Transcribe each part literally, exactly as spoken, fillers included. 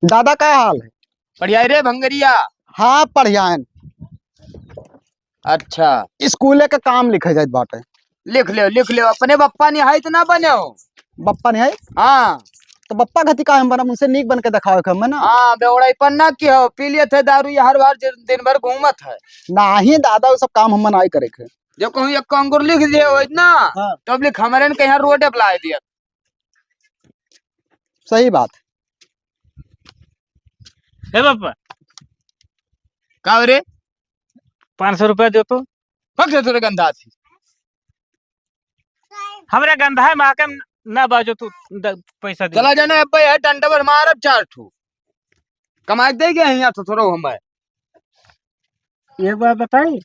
दादा, का हाल है? बढ़िया है रे भंगरिया। हाँ, बढ़िया है। अच्छा। स्कूले का काम लिखे जाइत बाटे। लिख लेव, लिख लेव। अपने बप्पा निहाइत ना बनेव। बप्पा निहाइत? हाँ। तो बप्पा घती का हम बनब, उनसे नीक बन के देखावे के हमें ना। हाँ, बेवड़ाईपन ना किहो, पी लिए थे दारू, ये हर बार दिन, दिन भर घूमत है। नाही दादा, वो सब काम हम नाई करे के। जो कहूँ एक अंगुर लिख दिए होइत ना, हाँ। तो अब लिख हमरे न कहीं रोडे पे लाए दिया। सही बात। हे बापा। का हो रे? पाँच सौ रुपया दे तो। भग से तोरे गंधा थी। हमरे गंधा है, माँ के ना बाजो तू, द-, पैसा दे। चला जाना अब्बा, यह डंडा पर मारब चार ठू। कमाई दे गया यहाँ तो थोड़ा हम है। एक बात बताई?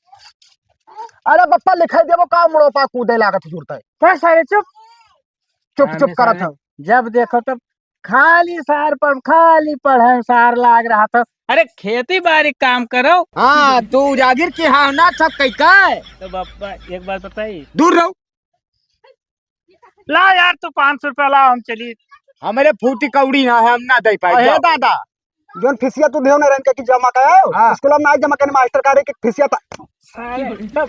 अरे बप्पा, लिखाई देबो का, मुड़ो पा कूदे लागत जुरता है। बस सारे चुप। चुप, अरे चुप करत सारे, है। जब देखो तब खाली सार पर, खाली पढ़े सार लाग रहा था। अरे खेती बारी काम करो। हाँ, तू जागीर की हाँ ना थक कई का? तो बप्पा, एक बात बताई? दूर रहो। ला यार, तू पाँच सौ रुपया ला, हम चली। हमरे फूटी कौड़ी ना है, हम ना दे पाए, अरे जाओ। दादा, जोन फीसिया तू देहो ना रन के कि जमा करायो, हाँ। स्कूल में ना जमा करने मास्टर का रे कि फीसिया था। सारे, तब,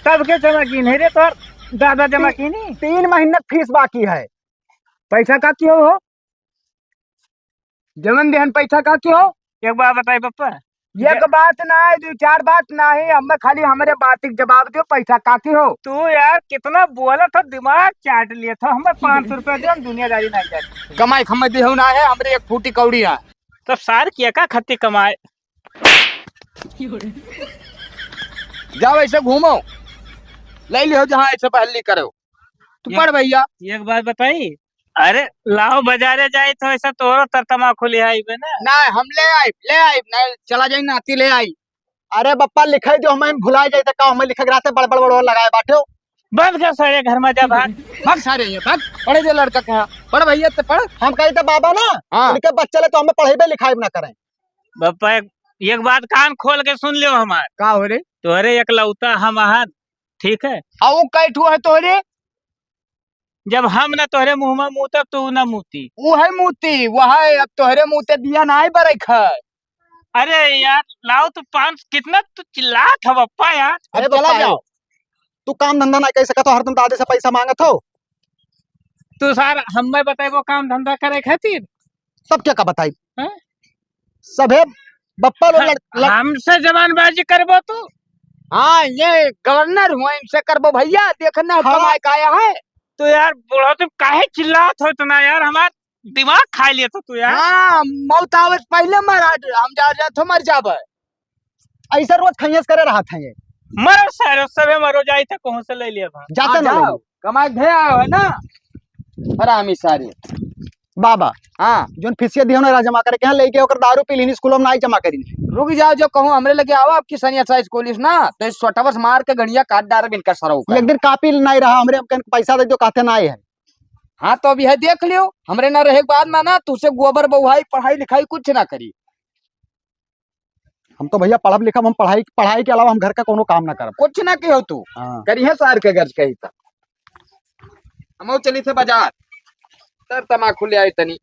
तब के जमा की नहीं रे तोर? दादा जमा की नहीं? तीन महीने फीस बाकी है। पैसा का किहो हो? जवन देहन पैसा का किहो? एक बात बताई पप्पा। एक बात ना है, दो चार बात ना है, हमें खाली हमरे बात के जवाब दियो, पैसा का किहो? तू यार कितना बोला था, दिमाग चाट लिया था, हमें पाँच सौ रुपया दे, हम दुनियादारी नहीं जाते। कमाई खमाई देहो ना है, हमरे एक फूटी कौड़ी है। तब सार किया का खत्ती कमाए? जाओ ऐसे घूमो, ले लियो जहाँ ऐसे पहली करो। तू एक पढ़ भैया। एक बात बताई, अरे लाओ बाजारे जाई तो ऐसा तोरो तर तमाकू ले आई बे ना। ना, हम ले आई, ले आई, ना चला जाई नाती ले आई। अरे बप्पा, लिखाई दियो, हमें भुला जाई तो का, हमें लिखे रहते बड़ बड़ बड़ लगाए बाटे हो। बंद कर सारे घर में जा भाग। भाग सारे ये भाग, पढ़े दे लड़का के यहाँ, पढ़ भैया तो पढ़। हम कही तो बाबा ना, हाँ। उनके बच्चे ले तो हमें पढ़ाई लिखाई ना करें। बप्पा एक, एक बात कान खोल के सुन लियो हमार। का हो रे? तोहरे एकलौता हम आहन, ठीक है? आ वो कै ठो है तोहरे? जब हम ना तोहरे मुँह में मूतब तो ऊ ना मूती। वो है मूती, वो है, अब तोहरे मूते दिया ना बरख है। अरे यार, लाओ तो पाँच, कितना तू चिल्लात ह बप्पा यार। अरे अब चला बप्पा, जाओ। तू काम धंधा ना कर सकत हो, हरदम दादे से पैसा मांगत हो। तू सार हमें बतेबो काम धंधा करे खातिर? तब क्या का बताई? हैं? सभे बप्पा लोग हम, लड़-, लड़- हमसे जबानबाजी करबो तू? हाँ, ये गवर्नर हुआ, इनसे करबो भैया, देखना हाँ। कमाए का आया है। तो यार, बूढ़ा, तुम काहे चिल्लात हो इतना यार? हमार दिमाग खा लिया तो तू यार। हाँ, मौत आवे से पहले मर, हम जा, जा तो मर जाबे। ऐसा रोज खैयस करे रहत हैं ये। मरो सारे, सभे मरो, जाई थे कहूँ से ले लिया भाग। जाते आ ना जाओ, ले। कमाए धे आओ है ना, हरामी सारे। बाबा, हाँ। जोन फीसिया दियो ना जमा करे, कहाँ लेके ओकर दारू पी लीनी, स्कूल में नाई जमा करी। रुक जाओ, जो कहूँ हमरे लगे आओ, आपकी सनिया साइज कोलिस ना, तो इस छोटा बस मार के गड़िया काट डारे इनका सरऊ का। एक दिन कापी नाई रहा, हमरे हमके पैसा दे दो, कहते नाई है। हाँ, तो अभी है देख लियो, हमरे ना रहे के बाद में ना, तुसे गोबर बहुआई, पढ़ाई लिखाई कुछ ना करी। हम तो भैया पढ़ब लिखब, हम पढ़ाई, पढ़ाई के अलावा हम घर का कोनो काम ना करब। कुछ ना किहो तू। हाँ। करिहे सार के गर्ज कही त। हमहू चली थे बाजार, तर तमाकू ले आई तनी।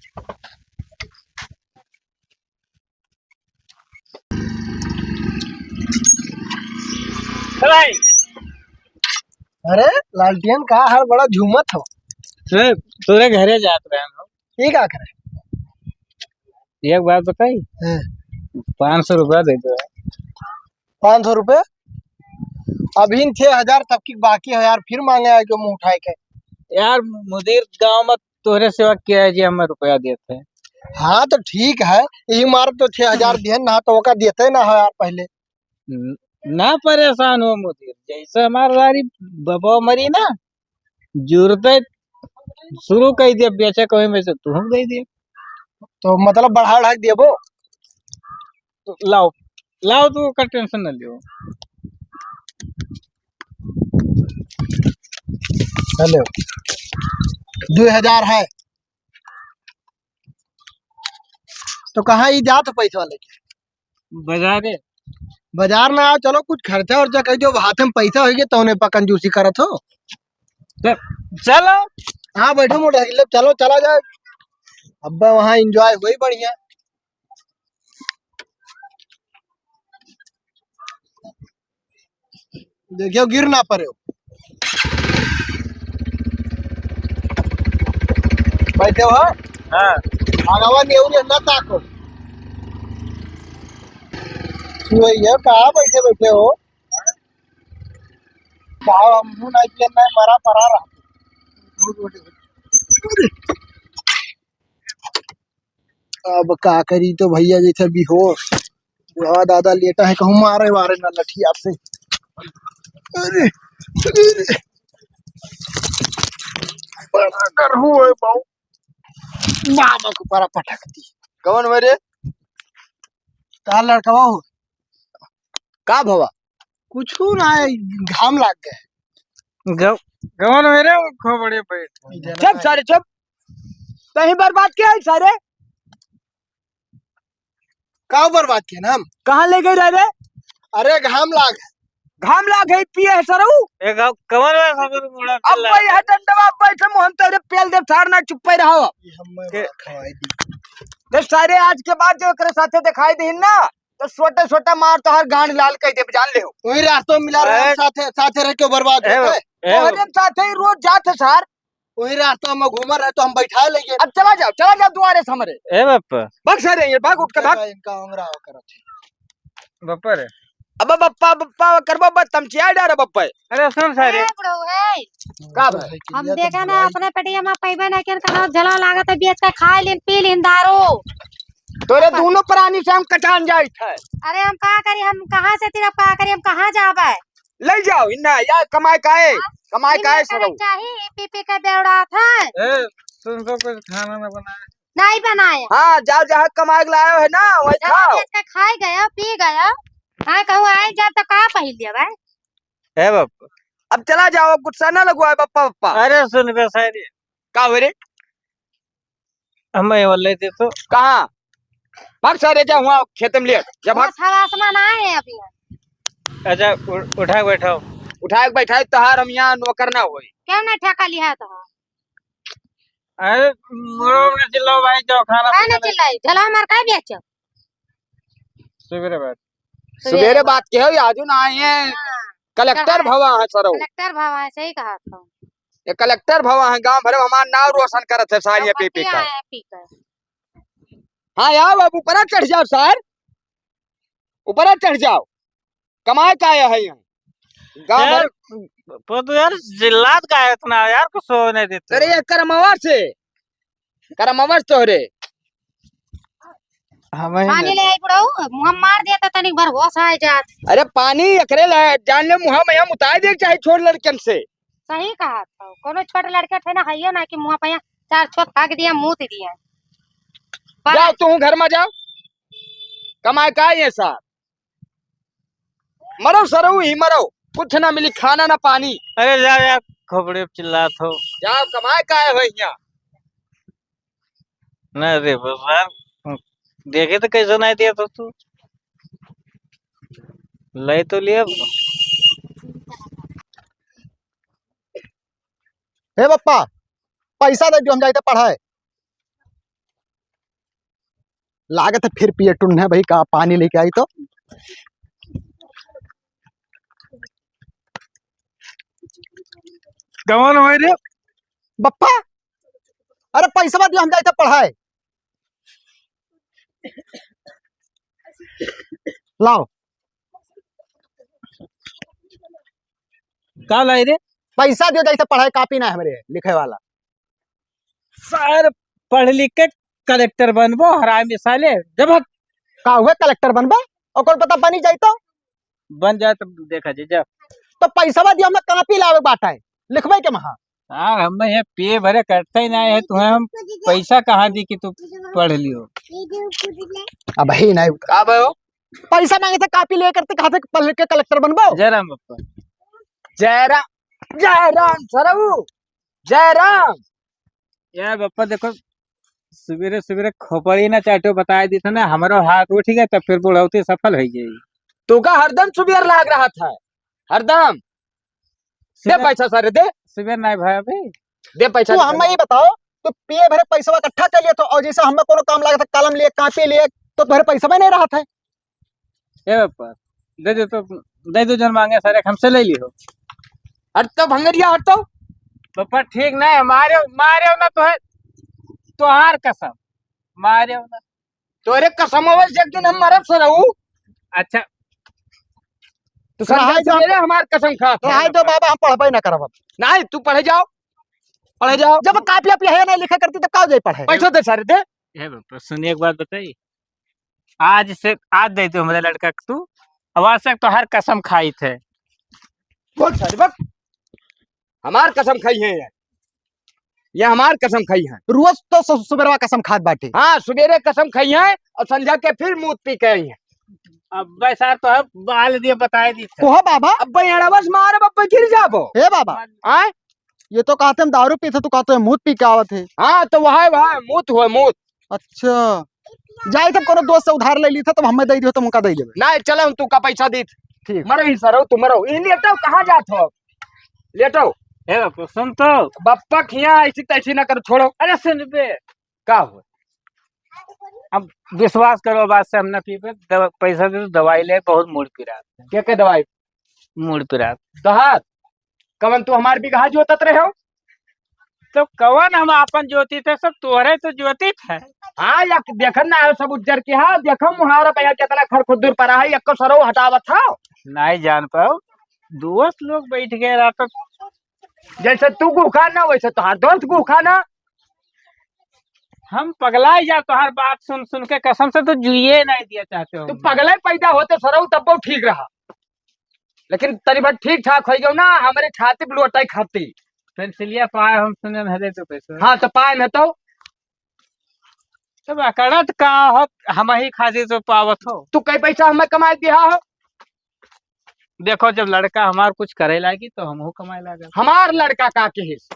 भाई। अरे लालटियन का हाल बड़ा झूमत हो। अरे, तोरे घरे जात रहे हम। ये का करे? एक बात बताई? हाँ। पाँच सौ रुपया दे दो। पाँच सौ रुपया? अभी छह हजार तक की बाकी है यार, फिर मांगे आए क्यों मुंह उठाए के? यार, मुदीर गांव में तोरे सेवा किया है जी, हमें रुपया देते हैं। हाँ, तो ठीक है, यही मार तो छह हजार दिए ना, तो ओका देते ना हो यार पहले। न-, ना परेशान हो मुदीर, जैसे हमार गाड़ी बबो मरी ना, जुरते शुरू कर दिया, बेचे कोई में से तू हम दे दिए। तो मतलब बढ़ा ढाक दिए वो? तो लाओ, लाओ, तू ओकर टेंशन न लियो। हेलो, दो हजार है। तो कहाँ ई जात पैसा लेके? बाजारे। बाजार ना आओ, चलो कुछ खर्चा उर्चा कर दो, हाथ में पैसा होइगे तौने पर कंजूसी करत हो। तो चलो। हाँ, बैठो मोटरसाइकिल, चलो, चला जाए। अब्बा वहाँ enjoy होई बढ़िया। देखियो, गिर ना पड़े हो। बैठे हो? हाँ। आगावा नेवरी ना ताको। सुअई है, कहाँ बैठे बैठे हो? कहाँ हम मुँह नहीं किए, नहीं मरा पड़ा रहा। अब का करी तो भैया जैसे बेहोश। बुढ़वा दादा लेटा है, कहूँ मारे वारे ना लठिया से। अरे, अरे। बड़ा डर हुआ है बाऊ। बाबा को परा पटक दी। कौन हुआ रे? का लड़कवा हो? का भवा? कुछू ना है, घाम लाग गए। ग-, गवन में रे, खूब बढ़िया बैठ। चुप सारे, चुप। तहीं बर्बाद किया है सारे? का बर्बाद किया ना हम? कहाँ ले गए रहे रे? अरे घाम लाग। घाम लाग है, पिए है सरऊ। ए, ग-, कवन में खबर मुड़ा अब चिल्ला? भाई है डंडवा, अब भाई से मोहन तेरे पेल दे, सार ना चुप्पे रहो। ये हम के- खवाई दी। तो सारे आज के बाद जो एकरे साथे दिखाई दे ना, तो छोटे छोटे मार तो हर गांड लाल कह देब, जान ले हो। वही रास्तों में मिला रहे हैं, ए, साथे, साथे रह के बर्बाद ए, होते हैं। ए, तोहरे साथे ही रोज जात है सार। वही रास्ता में घूम रहे तो हम बैठा लेंगे। अब चला जाओ, चला जाओ दुआरे से हमरे। ए बप्पा। भाग सारे, ये भाग उठ के भाग। इनका अंगरा करत है। बप्पा रे। अब बप्पा, बप्पा करबो, बस तमचिया डारे बप्पा। अरे सुन सारे। ए बुढ़ऊ, ए। का भाई? हम देखे ना, अपने पेटिया में पैबे ना किन, कहाँ झला लागत है, बेच के खाए लिन, पी लिन दारू। तोरे दोनों प्राणी से हम कटान जाइत है। अरे हम का करी, हम कहाँ से तेरा का करी, हम कहाँ जाबे? ले जाओ, इन्ना, या कमाए काए, हाँ? कमाए काए इन्ना करे सरऊ। चाही, ई पी पी के बेवड़ात है। ए, तुमको कुछ खाना ना बनाए? नहीं बनाए। हाँ, जाओ, जहाँ कमाए के लाए हो है ना, वही झला खाओ। बेच के खाए गया, पी गया। हाँ, कहूँ आए जा तो का पहिल दिया भाई? ए बाप। अब चला जाओ, गुस्सा ना लगवाए बप्पा, बप्पा। अरे सुन बे सारे। का हो रे? हम ये वाले दे तो। कहाँ? भाग सारे, जा हुआ खेत में लेट। जा भाग। बस हवास में ना है अभी। अच्छा, उ-, उठा के बैठाओ। उठा के बैठाए तोहार हम यहाँ नौकर ना होई। क्यों ना ठेका लिहा तो? अरे, मरो ना चिल्लाओ भाई, जाओ खाना काहे ना पीना। चिल्लाई? झला हमार काहे बेचो? सुबेरे बात। सुबेरे सुबेरे बात के हो, आजू ना आए हैं। हाँ। कलेक्टर कहाँ है? भवा है सरऊ। कलेक्टर भवा है, सही कहा था। ये कलेक्टर भवा है, गांव भर में हमार नाव रोशन करत है सार, ये पी पी के। आया है पी के। हाँ यार, अब ऊपरा चढ़ जाओ सार, ऊपरा चढ़ जाओ, कमाए का आया है यहाँ गांव भर। यार, वो तो यार चिल्लात का है इतना यार, कुछ सो नहीं देते। अरे ये करमवा से, करमवा से तोहरे। हमें पानी ले आई बुढ़ऊ, मुँह मार दिया तो तनिक भर होश आ जात। अरे पानी एकरे ला, जान ले मुँह में हम उतार दे चाहे छोड़ लड़कन से। सही कहा था, कोनो छोट लड़के थे ना, हइयो ना कि मुँह पे चार छोट फाक दिया, मूत दिया। पर जाओ तू घर में जाओ, कमाए का ये सार। मरो सरऊ ही मरो, कुछ ना मिली, खाना ना पानी। अरे जा यार, खोपड़े पे चिल्लात हो। जाओ कमाए का है यहाँ। ना रे बस यार, देखे तो कैसे नहीं दिया तो तू। ले तो लिया। हे बप्पा, पैसा दे दियो, हम जाइत है पढ़ाए। लागत है फिर पिए टुन्ने भाई का पानी लेके आई तो। गवन होए रे। बप्पा, अरे पैसा दियो, हम जाइत है पढ़ाए। लाओ। का लाई रे? पैसा दियो, जाइत है पढ़ाए, कापी ना है हमरे लिखे वाला। सर, पढ़ लिख के कलेक्टर बनबो, हरामी साले। जब हम का हुए कलेक्टर बनबो? ओकर पता बनी जाई तो? बन जाए तो देखा जी, जा। तो पैसा दियो, हमें कापी लावे बाटा है, लिखबे के महा। हाँ, हम यहाँ पिए भरे करते ही ना है, तुम्हें हम पैसा कहाँ दी कि तू पढ़ लियो? अब ही नहीं। का भयो? पैसा मांगे थे, कापी लेकर ते कहा थे पढ़ लिख के कलेक्टर बनबो। जय राम बप्पा। जय राम, जय राम सरऊ, जय राम। यार बप्पा देखो, सुबेरे सुबेरे खोपड़ी ना चाटो, बताए दी था ना, हमरो हाथ उठ गया, तब फिर बुढ़ौती सफल हो गई। तू का हरदम सुबेर लाग रहा था, हरदम। दे सुबेर, पैसा सारे, दे। सुबेर नहीं भाई अभी। दे पैसा तू दे। हम ये बताओ, तू पिए भरे पैसवा इकट्ठा कर लिया तो, और जैसे हमें कोनो काम लागत है, कलम लिए, कापी लिए, तो तोहरे पैसवा नहीं रहत है। ए बापा, दे दे तो, दे दो जन मांगे सर, एक हमसे ले लियो। हट तो भंगरिया, हट तो। बापा ठीक ना है, मारे, मारे ना तो है, तोहार कसम, मारे ना। तोरे कसम होवे से एक दिन हम मरब सरऊ। अच्छा। तू समझा रहाई दो। मेरे हमार कसम खा। रहाई दो बाबा, हम पढ़बे ना करब अब। नहीं, तू पढ़े जाओ, पढ़े जाओ। जब कापिया पिया है ना लिखा करती तो का जाए पढ़े? पैसा दे सारे दे। ए बापा, सुनिए एक बात बताई, आज से, आज दे दो हमारे लड़का के तू, अब आज से तोहार कसम खाई थे। बोल सारे, बोल। हमार कसम खाई है ये। ये हमार कसम खाई है। रोज तो सु-, सुबेरवा कसम खात बाटे। हाँ, सुबेरे कसम खाई है और संझा के फिर मूत पी के आई है। अब्बे सार तो है, बाल दिए बताए दी थे। कोहा बाबा? अब्बे अड़वस मार, अब्बे गिर जाबो। हे बाबा। आय? ये तो कहते हम दारू पीते, तू कहते हैं मूत पी के आवत है। हाँ, तो वह है, वह है, मूत हुआ, मूत। अच्छा, जाई तब कोनो दोस्त से उधार ले ली था, तब हमें दे दियो, तब उनका दे देबे। नहीं, चलो, हम तुका पैसा दी। ठीक। मरो ही सरो, तू मरो। ई लेटो, कहाँ जात हो? लेटो। हे बापू, सुन तो। बप्पा खिया ऐसी तैसी ना करो, छोड़ो। अरे सुन बे। का हो? अब विश्वास करो, बात से हम ना पीबे, दवा-, पैसा दे दो, दवाई ले, बहुत मूड़ पिरात है। के के दवाई? मूड़ पिरात। तोहार? कवन तू हमार बिगहा जोतत रहे हो? तो कवन हम आपन जोतित है, सब तोहरे तो जोतित है। हाँ, या देखन ना हो सब उज्जर के, हाँ, देखो मुहारा भैया कितना खर खुद्दूर परा है, एको सरऊ हटावत हो। नहीं जान पाओ, दोस्त लोग बैठ गए रहा तो। जैसे तू गुखा ना, वैसे तोहार दोस्त गुखा ना। हम पगला जा तोहार बात सुन सुन के, कसम से तो जुइये नहीं दिया चाहते हो। तू पगले पैदा होते सरऊ तब ठीक रहा। लेकिन तनी भर ठीक ठाक होइ गयो ना, हमरे छाती पे लोटाई खाती। पेंसिलिया पाए हम सुने न हरे तो पैसा। हाँ, तो पाए न तो। तब अकड़त का हो, हम ही खातिर तो पावत हो। तू कई पैसा हमें कमाए दिया हो? देखो, जब लड़का हमार कुछ करे लागी, तो हमहू कमाए लागल। हमार लड़का का किहिस?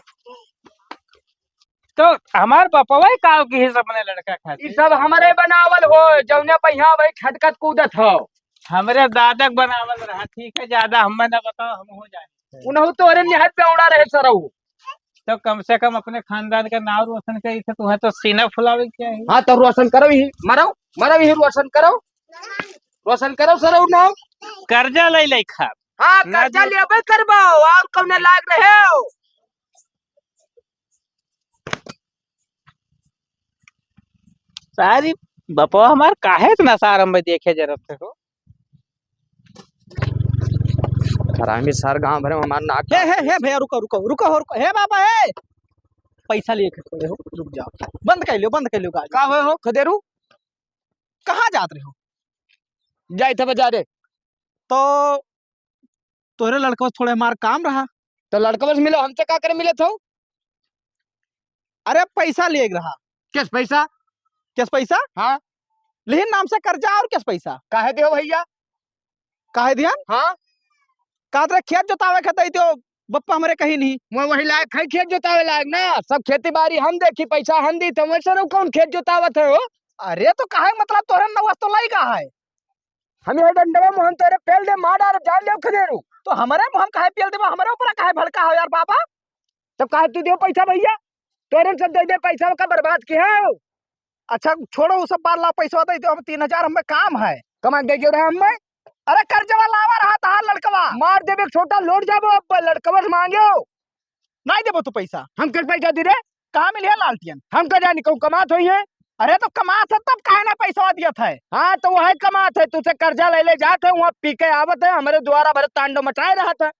तो हमार बपवा का किहिस अपने लड़का खातिर? ई सब हमरे बनावल हो, जौने पहिया भाई छटकत कूदत हो। हमरे दादा के बनावल रहा, ठीक है, ज्यादा हमें ना बताओ, हम हो जाए। उनहु तोरे निहत बेवड़ा रहे सरऊ। तो कम से कम अपने खानदान का नाम रोशन करी थे, तुम्हें तो सीना फुलावे के चाहिए। हाँ, तो रोशन करो ही, मरो, मरो ही, रोशन करो, रोशन करो सरऊ नाम। कर्जा ले ले खा। हाँ, ना कर्जा दे- लेबे करबो, और कौने लाग रहे हो? सारी बपवा हमार काहे इतना सार में देखे जरूरत है हो? हरामी सार गांव भर में हमार नाक हे, हे, हे भैया, रुको, रुको, रुको, हो, रुको। हे बाबा, हे! पैसा लिए के थोड़े हो, रुक जाओ। बंद कर लियो, बंद कर लियो गाड़ी। का होए हो, खदेरू? कहाँ जात रहे हो? जाए थे बाजारे। तो तोहरे लड़कवा से थोड़े हमार काम रहा। तो लड़कवा से मिलो, हमसे का करे मिले थो? अरे पैसा लिए रहा। किस पैसा? किस पैसा? हाँ। लिहिन नाम से कर्जा और किस पैसा? काहे दियो भैया? काहे दिहन? हाँ। कहत रहे खेत जोतावे के दे दियो, बप्पा हमरे कहीं नहीं। मैं वही लायक है खेत जोतावे लायक ना, सब खेती बाड़ी हम देखी, पैसा हम दी, तो वैसे रहो कौन खेत जोतावत है हो? अरे तो काहे मतलब तोहरे नवस तो लाई का है? हम ये डंडवा मुहन तोरे पेल दे, मार डाल, जान ले खदेरू। तो हमरे मुहन काहे पेल देबा, हमरे ऊपर काहे भड़का हो यार बाबा? तब काहे तू दियो पैसा भैया? तोरे सब दे दे पैसा का बर्बाद किया हो। अच्छा छोड़ो वो सब बात, ला पैसा दे दो, हम तीन हजार हमें काम है। कमा दे जो रहा हमें। अरे कर्जवा लावा रहा तहार लड़कवा। मार देबे छोटा, लौट जाबो अब लड़कवा से मांगो। नहीं देबो तू पैसा। हम किस पैसा दी रे? कहाँ मिली है लालटियन? हम का जानी कहूँ कमात होई है। अरे तो कमात है तब काहे ना पैसा दियत है? हाँ तो वह कमात है, तुझसे कर्जा ले ले जात है, वहाँ पी के आवत है, हमरे द्वारा भरे तांडव मचाए रहत है।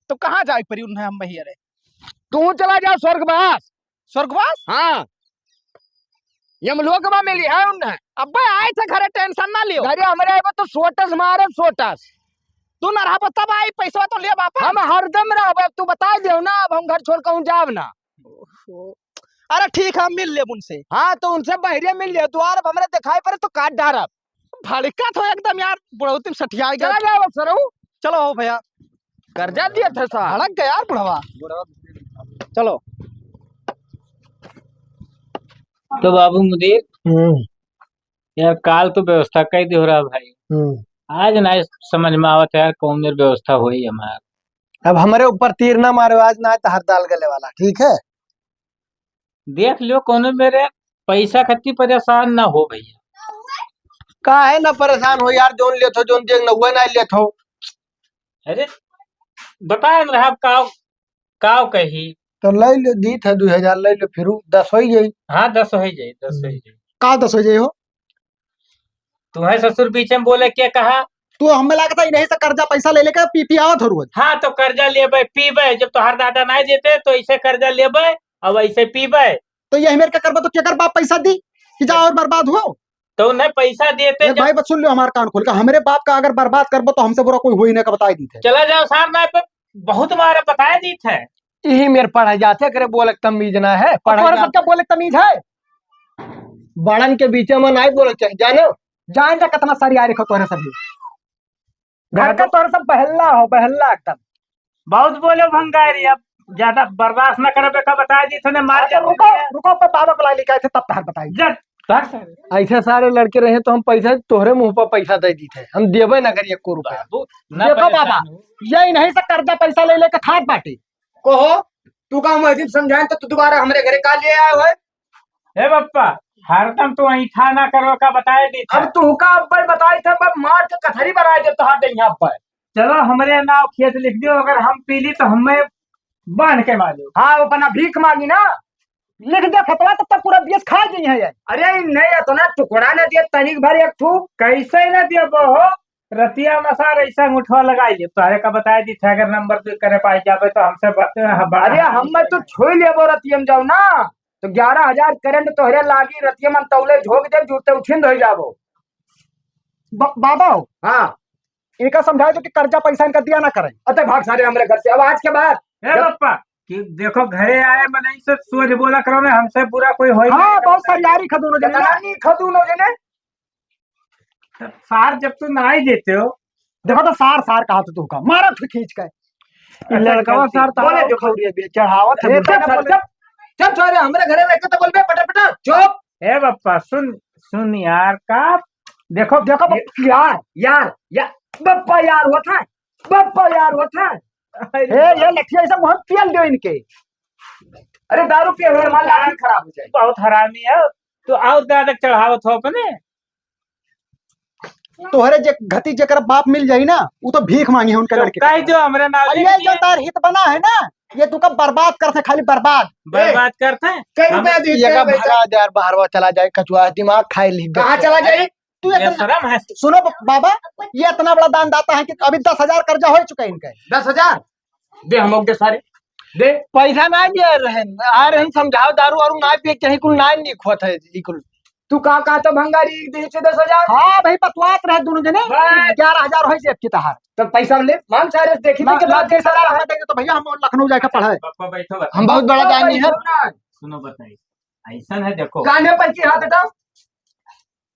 तो कहाँ जाए परी उन्हें हम बहिया रे? तू चला जा स्वर्गवास। स्वर्गवास? हाँ। यमलोक में मिली है उन्हें। अबे आए थे घरे, टेंशन ना लियो। घरे हमरे आए तो सोटस मारे सोटस। तू ना रहबो तब आई, पैसा तो लिया बापा। हम हरदम रहबे, तू बता दियो ना, अब हम घर छोड़ कहूँ जाब ना। ओहो। अरे ठीक है, हम मिल लेब उनसे। हाँ, तो उनसे बहरिया मिल लियो, द्वार अब हमरे दिखाई पड़े तो काट डारब। भड़का तो एकदम यार, बुढ़ौती में सठिया गया। चला जाओ सरऊ। चलो हो भैया। कर्जा दिया था साहब। भड़क गया यार बुढ़वा। चलो। तो बाबू मुदीर, हम्म। यार काल तो व्यवस्था कर दियो रहा भाई। हम्म। आज ना समझ में आवत है यार, कौन देर व्यवस्था होई हमार। अब हमरे ऊपर तीर ना मारो, आज ना तो हर दाल गले वाला, ठीक है? देख लियो, कोनो मेरे पैसा खातिर परेशान ना हो भैया। काहे ना परेशान हो यार, जौन लेत हो, जौन देख ना, वह ना लेत हो। अरे, बताए ना, अब काव, काव कही। तो ले ले, दीत है दुई हजार, ले ले, फिर उ दस होइ जाई। हाँ, दस होइ जाई, दस होइ जाई। का दस होइ जाई हो? तुम्हें ससुर बीच में बोले के कहा? तू हमें लागत है इन्हीं से कर्जा पैसा ले लेके पी पी आवत हो रोज। हाँ, तो कर्जा लेबे, पीबे, जब तोहार दादा नाहीं देते तो ऐसे कर्जा लेबे, अब ऐसे पीबे। तो यही मेरे का करबो तो केकर बाप पैसा दी कि जा और बर्बाद हो? तो उन्हें पैसा देते ए जब भाई, बस सुन लो हमार कान खोल के, हमरे बाप का अगर बर्बाद करबो तो हमसे बुरा कोई होई ना, का बताई दीत है। चला जाओ सार ना पे, बहुत मारा बताए दीत है। यही मेरे पढ़ा जाते करे, बोले तमीज ना है, पढ़ा तोहरे जाते। सबका बोले तमीज है? बड़न के बीचे में नाहीं बोले चाहिए, जानो? जान जा कितना सारी आ रखो तोहरे सभी। घर का तोहरे सब बहल्ला हो, बहल्ला एकदम। बहुत बोलो भंगारी, अब ज्यादा बर्दाश्त ना करबे का बताए दी, तूने मार अच्छा, के रुको, रुको, पर बाबा को ला लेके आए थे, तब तहार बताई। जब तक ऐसे सारे लड़के रहे तो हम पैसा तोहरे मुंह पर पैसा दे दी थे, हम देबे ना करिए एको रुपया। बाबू, ना देखो परेशान बाबा, हो। ये नहीं से कर्जा पैसा ले लेके खात बाटे। कहो, तू का हम अजीब समझाएं तो तू दोबारा हमरे घरे का लिए आए हो? हे बप्पा, हरदम तू ऐठा ना करो का बताए दी था। अब तू का अब्बल बताई था, अब मार के कथरी बनाए दे तोहार दे यहाँ पर। चलो, हमरे नाव खेत लिख दियो, अगर हम पी ली तो हमें बांध के मारो। हाँ, वो अपना भीख मांगी ना। लिख दे खतवा, तब तक पूरा बीस खा गई है ये। अरे नहीं, इतना टुकड़ा ना दिए, तनिक भर एक ठू। कैसे ना दिए वो हो? रतिया में सार ऐसा अंगूठवा लगाई ले, तोहरे का बताए दी था, अगर नंबर दो करे पाए जाबे तो हमसे बात, हाँ, बड़ा अरे हम मैं तो छोई लेबो रतिया में जाओ ना, तो ग्यारह हजार करंट तोहरे लागी, रतिया में तौले झोंक दे, जूते उठिन धोई जाबो। ब-, बाबा हो। हाँ। इनका समझाए दो कि कर्जा पैसा इनका दिया ना करें। अते भाग सारे हमरे घर से, अब आज के बाद। ए जब बप्पा, कि देखो घरे आए मनई से सोझ बोला करो ना, हमसे बुरा कोई होई हाँ, नहीं। बहुत सरियारी खा दोनों जने ना। कितना नहीं खा दोनों जने? सार जब तू नाहीं देते हो। देखो तो सार, सार कहा तो तू का मारा तू खींच के। ई अच्छा, लड़कवा गलती। सार तो बोले और जो खौरिया भी चढ़ावत है, ए, बोले चुप, ना चुप, बोले। चुप, चुप, सारे हमरे घरे रह के तो बोलबे पटर पटर, चुप। ए बप्पा, सुन, सुन यार, का देखो, देखो ये बप-, यार, यार, यार, बप्पा यार होत है, बप्पा यार होत है। अरे ए, ये लठिया ऐसा मुंह में पियल दो इनके। अरे दारू पिए हुए हमार लाठी खराब हो जाए। बहुत हरामी है, तो आओ दादा चढ़ावत हो अपने। तोहरे जे घती जेकर बाप मिल जाई ना, उ तो भीख मांगी है उनके तो लड़के कह का। दो हमरे नाम अब लिख ये दिए। जो तार हित बना है ना, ये तू का बर्बाद करते, खाली बर्बाद। बर्बाद करते? कई हम रुपया दी ये का थे भगा दे यार, बाहरवा चला जाए, कचुआ दिमाग खाए ली। कहाँ चला जाए? तू ये इतना शर्म है। सुनो ब-, बाबा, ये इतना बड़ा दान दाता है कि अभी दस हजार कर्जा हो चुका है इनका। दस हजार? दे हम दे सारे, दे। पैसा ना दिए रहन, आ रहन समझाओ, दारू वारू ना पिए, कहीं कुल ना निक होत है, ई कुल। तू का, का तो भंगारी दे छे दस हजार? हाँ भाई, बतवात रहे दोनों जने, बस। ग्यारह हजार होई जेब की तहार। तो पैसा ले, मांग सारे से देखी ना, तो कितना ना, दे दस हजार। हम देंगे तो भैया हम लखनऊ जाके पढ़ाए। पापा बैठो, बैठो। हम बहुत बड़ा दानी है। बैठो ना। सुनो बताई, ऐसा है देखो। कान्हे पर की हाथ हटाओ।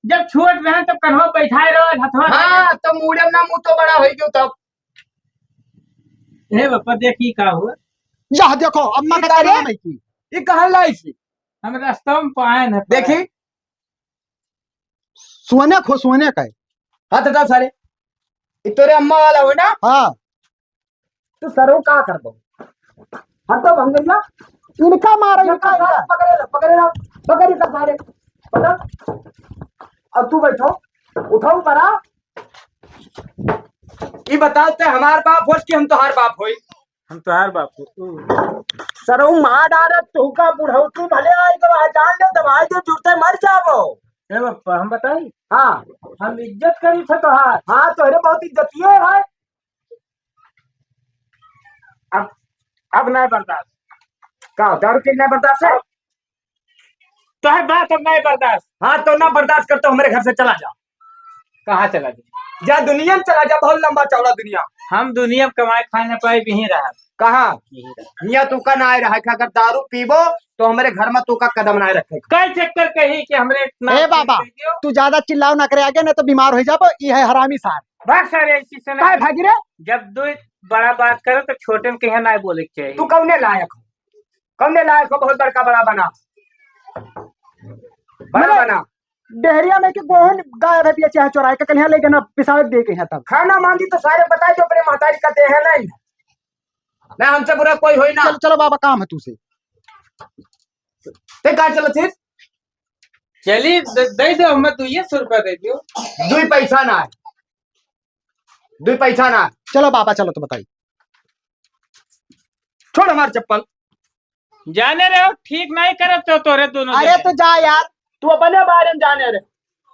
जब छोट रहे तब कन्हो बैठाए रहो, हथवा हाँ, तो मूड़े ना मुंह तो बड़ा होई गयो तब। हे बापा, देखी का हुआ। यह देखो, अम्मा ई का का रे? नाम है की? ई कहाँ लाई थी? हम रास्ता में पाए न पाए। देखी। सोने खो, सोने का है। हाथ हटा सारे। ई तोरे अम्मा वाला हो ना? हाँ। तो सरो का कर दो? हट तो भंगैया। इनका मारो, ये इनका, कर सारे, इनका। पकड़े ला, पकड़े ला, पकड़ इनका सारे। पकड़। अब तू बैठो, उठाओ परा। ई बताओ ते हमार बाप होस कि हम तोहार बाप होई? हम तोहार बाप हो। सरऊ मार डारत तोहका बुढ़ौती भले आई तो आ जान ले, दवाई दे जुरते मर जाबो। ए बप्पा, हम बताई? हाँ। हम इज्जत करी थे तोहार। हाँ, तोहरे बहुत इज्जतिये है। अब, अब ना बर्दाश्त। का, दारू पी ना बर्दाश्त है? अब तोहर बात अब ना बर्दाश्त। हाँ, तो ना बर्दाश्त कर तो हमरे घर से चला जा। कहाँ चला जा? जा दुनिया में चला जा, बहुत लंबा चौड़ा दुनिया। हम दुनिया में कमाए खाए ना पाए, यहीं रहा। कहाँ? यहीं रहा। हियाँ तू का ना आए रहा कि अगर दारू पीबो तो हमरे घर में तू का कदम ना रखे। कई चक्कर कही कि हमरे नाम ए बाबा, लिख दियो। तू ज्यादा चिल्लाओ ना करे आगे, नहीं तो बीमार हो जाबो। ई है हरामी सार। भाग सारे, ऐसी से ना काहे भागी रे? जब दो बड़ा बात करो तो छोटे में कहीं ना बोले के चाहिए। तू कौने लायक हो? कौने लायक हो बहुत बड़का बड़ा बना? बड़ा मने बना। डेहरिया में के गोहन गायब है, बिया चाहे चोराए के कलिया लेके ना पिसावे दे के यहाँ तब। खाना मांगी तो सारे बताए जो अपने महतारी का देह है नहीं। ना हमसे बुरा कोई होई ना। चल, चलो बाबा, काम है तू से। ते कहाँ चलत हिस? चली, द-, दे दो, हमें दुइये सौ रुपया दे दियो। दुई पैसा ना है, दुई पैसा ना। चलो बाबा, चलो तो बताई। छोड़ हमार चप्पल। जाने रहे हो, ठीक नहीं करत हो तोरे दोनों अरे जने। तो जा यार, तू अपने बारे में जाने रहे।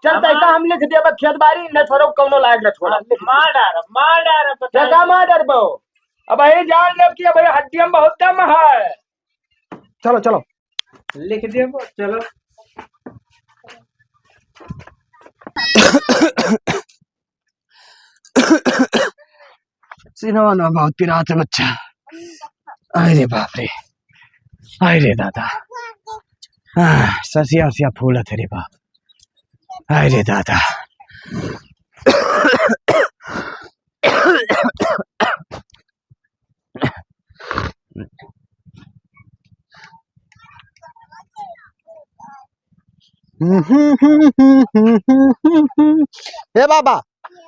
चल, हमार तैका हम लिख देबे खेत बारी, न छोड़ो, कौनो लायक न छोड़ो। हाँ, लिख दे। मार डार, मार डार, बता। जगह मार डार बो। अब ये जान लो कि अब ये हड्डियों में बहुत दम है। चलो, चलो। लिख देबो, चलो। सीनवा ना बहुत पिरात है बच्चा। आय रे बाप रे, आय रे दादा। आह, ससिया उसिया फूलत है रे बाप। आय रे दादा। ए बाबा,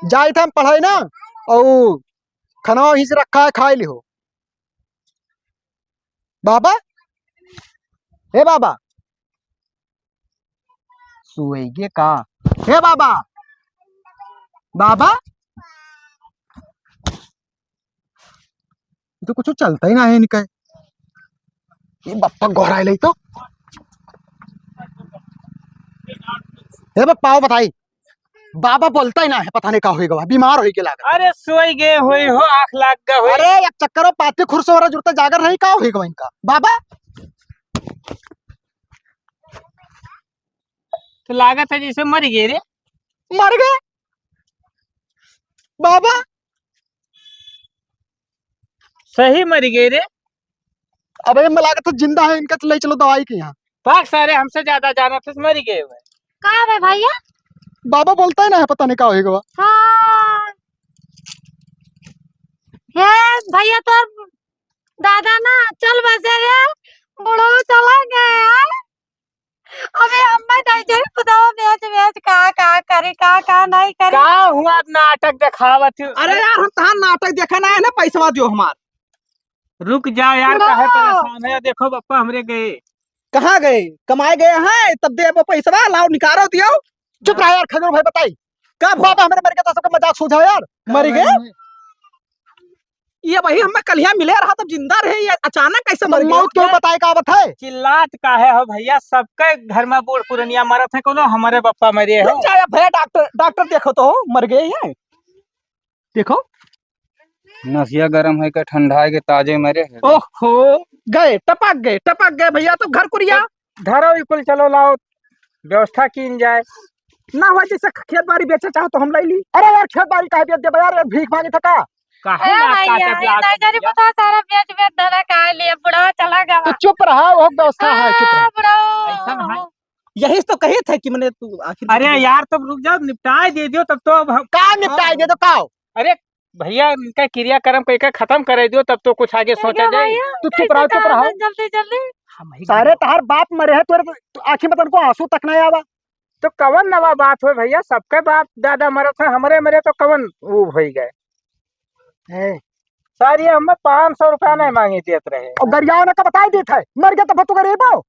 जाइत हम पढ़ाई ना, और खनवा वहीं से रखा है, खाई लिहो। बाबा, ए बाबा, सुएगे का? ए बाबा, बाबा, ये तो कुछ चलता ही ना है इनका। ये बप्पा गोहराए ले तो। ए बप्पा, आओ बताई। बाबा बोलता ही ना है, पता नहीं का होई गवा, बीमार होई के लागत। अरे सोई गए होई हो, आँख लाग गए होई। अरे एक चक्कर पाती खुरसो वाला जुड़ता जागर नहीं, का होई गवा इनका बाबा? तो लागत है जैसे मर गए रे। मर गए बाबा? सही मर गए रे। अबे, मैं लागत है जिंदा है, इनका तो ले चलो दवाई के यहाँ। भाग सारे, हमसे ज्यादा जानत है, मर गए हुए। का बे भैया? बाबा बोलता ही ना है, पता नहीं का होई गवा। हाँ। हे भैया, तो दादा ना चल बसे रे, बुढ़ऊ चला गया है। अबे अम्मा दाई जाई खुदा बेच बेच का, का करी, का, का नहीं करी। का हुआ नाटक देखावत हो? अरे यार, हम तहार नाटक देखे ना है ना, पैसवा दियो हमार। रुक जाओ यार, ना। काहे परेशान है? देखो बप्पा हमरे गए। कहाँ गए? कमाए गए हैं, तब देबो पैसवा, लाओ निकालो दियो। चुप रहा यार, खजूर भाई बताई। का बाबा हमरे मर गए तो सबका मजाक सूझा यार। मर गए? ये वही हमें कल यहाँ मिले रहा, तब जिंदा रहे, ये अचानक कैसे मर गए? मौत क्यों बताए, का बताए? चिल्लात काहे हो भैया? सबके घर में बूढ़ पुरनिया मरत है, कोनो हमारे बप्पा मरे हो। रुक जा, भैया डॉक्टर, डॉक्टर देखो तो, मर गए ये। देखो। नसिया गरम है के ठंडा है के ताजे मरे है। ओहो, गए, टपक गए, टपक गए भैया, तो घर कुरिया। धरो ई कुल, चलो लाओ, व्यवस्था कीन जाए। ना हुआ जैसे खेत बाड़ी बेचे चाहो तो हम ले ली। अरे यार, खेत बाड़ी काहे बेच देबे यार, यार भीख मांगे था का? काहे ए ना भैया, काटत ये लाग नहीं जानी भैया? पता सारा बेच बेच धरा खा लिए, बुढ़वा चला गया। तो चुप रहा, वो व्यवस्था है, चुप रहा। हाँ, बुढ़वा। ऐसा ना है। यही तो कही थे कि मैंने तू आखिर अरे में यार, तुम रुक जाओ, निपटाए दे दियो तब तो। अब हम का निपटाए दे दो, का हो? अरे भैया, इनका क्रियाक्रम कह के खत्म करे दियो, तब तो कुछ आगे सोचा जाए। भैया, तू चुप रहो, चुप रहो। जल्दी, जल्दी। हम ही सारे तहार बाप मरे हैं, तोरे तो आँखी में तनको आंसू तक नहीं आवा। तो कवन नवा बात हो भैया, सबके बाप दादा मरत है, हमरे मरे तो कवन वो होई गए। हैं? सर, ये हमें पाँच सौ रुपया नहीं मांगे देत रहे। और गरियाओ ने का बताई देत है, मर गया तो तू गरीब हो।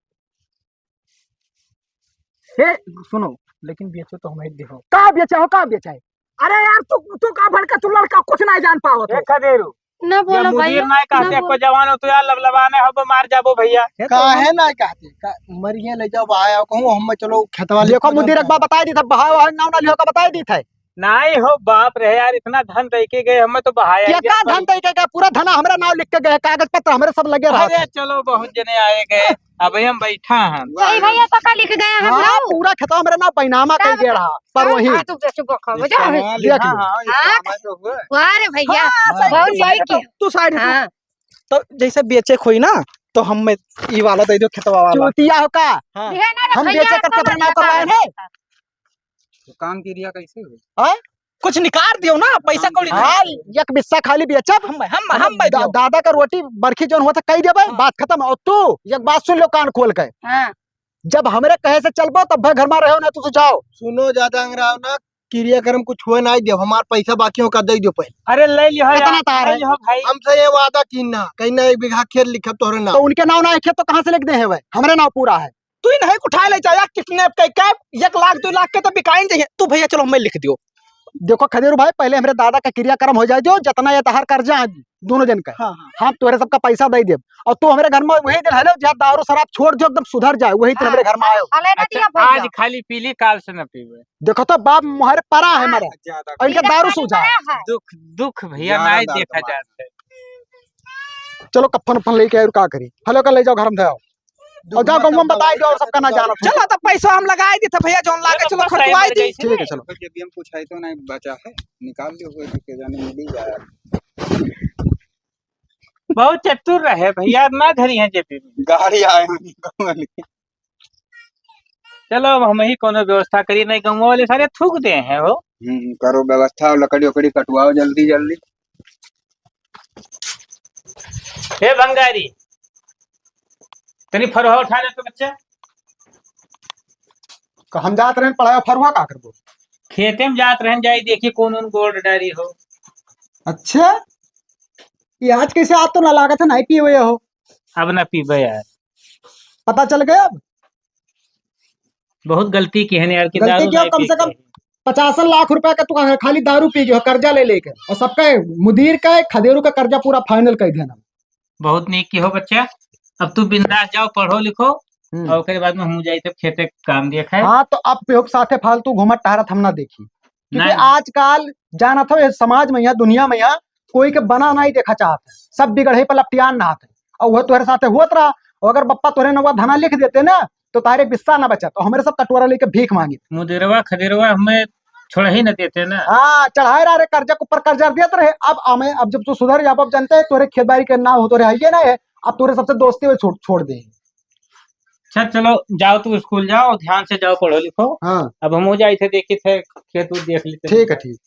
हे, सुनो, लेकिन बेचो तो हमें देखो। का बेचा हो, का बेचा है? अरे यार, तू, तू का भड़का, तू लड़का कुछ नहीं जान पावत हो। ए खदेरू, ना ये बोलो मुदीर भैया, ना कहते ना को बोलो। जवान हो तो यार लबलबाने हो, मार जाबो भैया। काहे ना कहते? का, मरिए ले जाओ, बहाया कहूँ, हम चलो खेतवा ले देखो, चलो मुदीर एक बार बताई दी था, बहाया वहाया नाव ना लियो का बताई दी था। नहीं हो बाप रे यार, इतना धन दे के गए, हमें तो बहाया क्या ही का जाता। धन दे के गए? पूरा धन हमरा नाव लिख के गए, कागज पत्र हमरे सब लगे रहा अरे था। चलो, बहुत जने आए गए, अबे हम बैठा हैं। सही भैया, पक्का लिख गए हम हाँ, लोग। पूरा खेतवा हमरे नाव पैनामा का कर दे बता? रहा, पर हाँ, वही। हाँ, तू चुप रखो, ये बुझा? कमाल है, देख हाँ, लो। हाँ, ये हाँ, काम है तो हुआ। वाह रे भैया, हाँ, सही बहुत है, सही सही है, किया। तू, तू साइड हट। हाँ। तो जैसे बेचे खोई ना, तो हम में ई वाला दे दो, खेतवा वाला। चूतिया हो का? हाँ। ये ना रे हम भैया, बेचे करके तो अपने नाव मजा करवाए आता हैं। है। तो काम की रिया कैसे हो? हाँ? कुछ निकाल दियो ना, पैसा काम कौड़ी की नहीं। हाँ, एक बिस्सा खाली बेचब। हम, हम, हम दा-, दादा का रोटी बरखी जौन हुआ था, कही देबे, हाँ। बात खत्म। और तू एक बात सुन लो कान खोल के। हाँ। जब हमरे कहे से चलबो, तब भर घर में रहो, ना तू, तू जाओ। सुनो, ज्यादा अंगराव ना, क्रियाकर्म कुछ हुए नाहीं देब, हमार पैसा बाकी हो का दे दियो पहले। अरे ले लियो यार, कितना तार ले है? लियो भाई। हमसे ये वादा कीन ना, कहीं ना एक बीघा खेत लिखब तोहरे नाम। तो उनके नाम ना है खेत तो कहाँ से लिख दे है भाई? हमरे नाम पूरा है। तू ही नहीं उठा ले जाया किडनैप के कैप, एक लाख दो लाख के तो बिकाइन जाइए। तू भैया चलो हमें लिख दियो। देखो खदेरू भाई, पहले हमरे दादा का क्रियाकर्म हो जाए दियो, जितना ये तहार कर्जा है दोनों जन का, हाँ, हाँ। हम तोहरे सबका पैसा दे देब। और तू हमरे घर में वही दिन है ना, जहाँ दारू शराब छोड़ जो एकदम सुधर जाए, वही दिन हाँ। हमरे घर में आयो। अले ना अच्छा, दिया भैया। आज खाली पी ली, काल से न पीबे। देखो तो बाप मुहारे परा है हाँ। हमारा, ज्यादा और इनका इधर दारू पानी सूझा है। पड़ा है। दुख, दुख भैया ज्यादा नाई दर्द देखा मार। जाता है। चलो कफन उफन लेके आए और का करी, हलो का ले जाओ घर में धराओ। और जाओ गौवा में बताई दो और सबका ना जानो। चलो तो पैसा हम लगाई दी थे भैया, जौन लागे चलो बस खर्चवाई दी। ठीक है, चलो। जब भी हम कुछ है तो नहीं बचा है, निकाल दियो, कोई के जाने मिल ही जाए। बहुत चतुर रहे भैया, ना धरी है जेबी में। गाड़ी आए हैं, निकाल लिए। चलो अब हम ही कोनो व्यवस्था करी, नहीं गौवा वाले सारे थूक दे हैं हो। हम्म, करो व्यवस्था, लकड़ी उकड़ी कटवाओ जल्दी जल्दी। हे भंगारी, तनी फरुहा उठा ले तो बच्चा। क-, हम जात रहेन पढ़ाई, फरुहा का करबो? खेते में जात रहेन, जाई देखी कौन उन गोड़ डारी हो। अच्छा, ये आज कैसे, आज तो ना लागत है, नहीं पिए हुए हो। अब ना पीबे यार। पता चल गया अब? बहुत गलती की है यार, कि गलती दारू क्या, नहीं कम पी से कम के। पचासन लाख रुपया का तू खाली दारू पी गयो, कर्जा ले लेके, और सबका मुदीर का, खदेरू का कर्जा पूरा final कर देना। बहुत नीक की हो बच्चा, अब तू बिंदास जाओ, पढ़ो लिखो, हम्म। और ओकरे बाद में हम जाई तब खेते काम देखे। हाँ, तो अब केहू के साथे फालतू घूमत टहरत हम ना देखी, क्योंकि नहीं। आजकल जानत हो, ये समाज में, यहाँ दुनिया में, यहाँ कोई के बना नहीं देखा चाहत है, सब बिगड़े पर लपटियान नहात है। और वह तोहरे साथे होत रहा, और अगर बप्पा तोहरे नौवा धना लिख देते ना, तो तारे बिस्सा ना बचत, और हमरे सब कटोरा लेके भीख मांगे। मुदिरवा खदिरवा हमें छोड़ ही न देते ना। हाँ, चढ़ाए रहा रे, कर्जा के ऊपर कर्जा देत रहे। अब हमें, अब जब तू सुधर जाब, अब जानते हैं तोरे खेत बाड़ी के नाम हो, तोरे हइये ना है, अब तोरे सबसे दोस्ती में छोड़, छोड़ दे। अच्छा चलो, जाओ तू स्कूल जाओ, ध्यान से जाओ, पढ़ो लिखो। हाँ। अब हम हो जाई थे, देखी थे, खेत उत देख लेते हैं। ठीक है, ठीक।